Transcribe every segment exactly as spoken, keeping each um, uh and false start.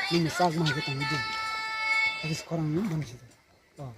Nini sak ma ke tong di. Agi sekarang ni bang sih. Oh.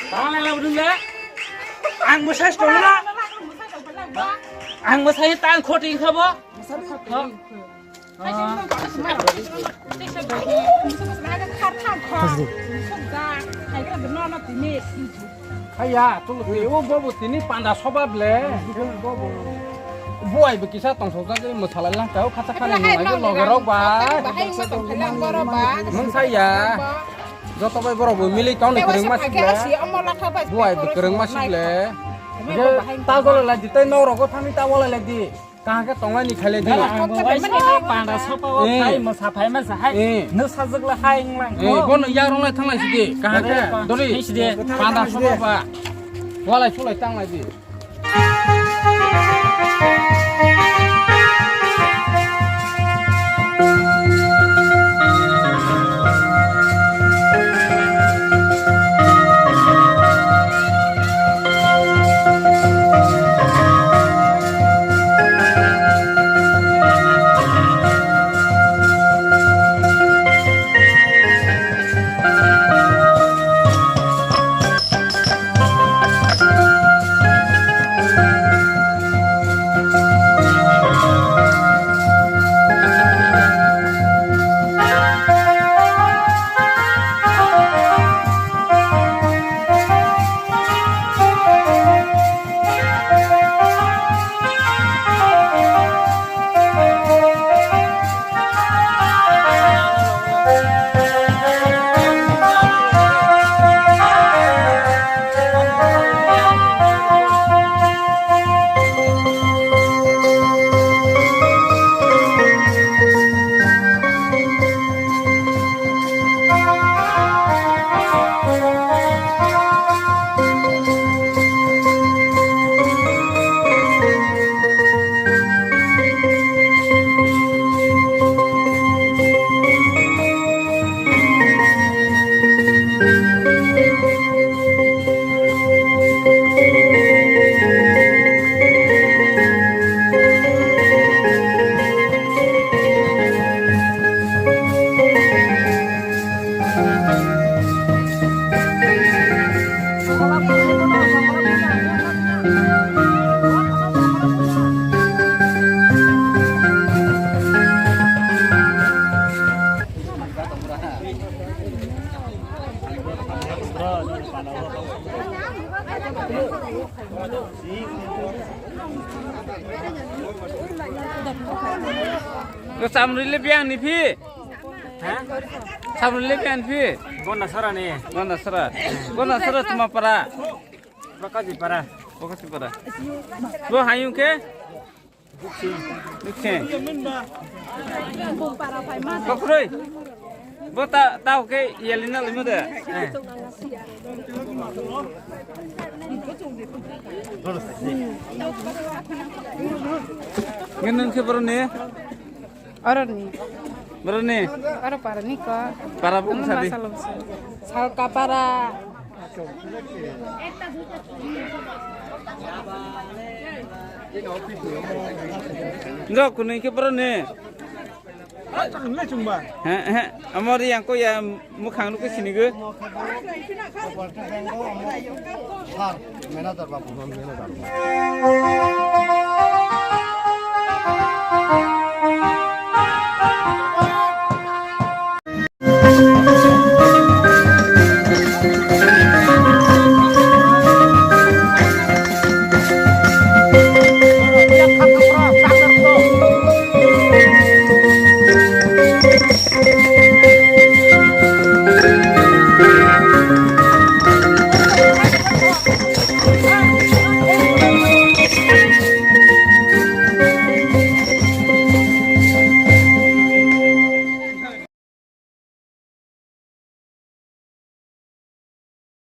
Tang lai la budung le. Ang bo sai tong la. Ang bo sai tang khoti kha bo. Haiya, tulu twi o bobo tini panda soba ble. Buai bo kisa tong sok jagwi mwsalai lang tao khacha khani nung lagi loge rok bai. Nung saya. Joto bai borok bo mili tong ni kwrwngma si ble. Buai bo kwrwngma si ble. Je ta golo lai di tei nok rogo thani ta walai lai di. Kaham khe tonglai ni khailai di. Ang bo waisa panda sopa o phai mwsa phai ma sa hai. Nw sajwk la hai wng lang. Bono yak rong lai thang lai si di. Kaham khe dori. Panda sopa ba. Walai sulai tang lai di. Samrui le biang ni phi? Ha? Samrui le biang ni phi? Gonda sara ni. Gonda sara. Gonda sara tuma para. Prakash para. Prakash para. Bo hayung ke? Bukse. Kokroi. Bo ta, tao ke yelina limo de. Eh. Ngenang ke boroni? Aroni. Boroni? Aro para ni ko. Para bung sadi. Salka para. Nrok kunui ke boroni. He, he. Amor yang ko ya mukhang nukui sinigo. Sir, manager babu.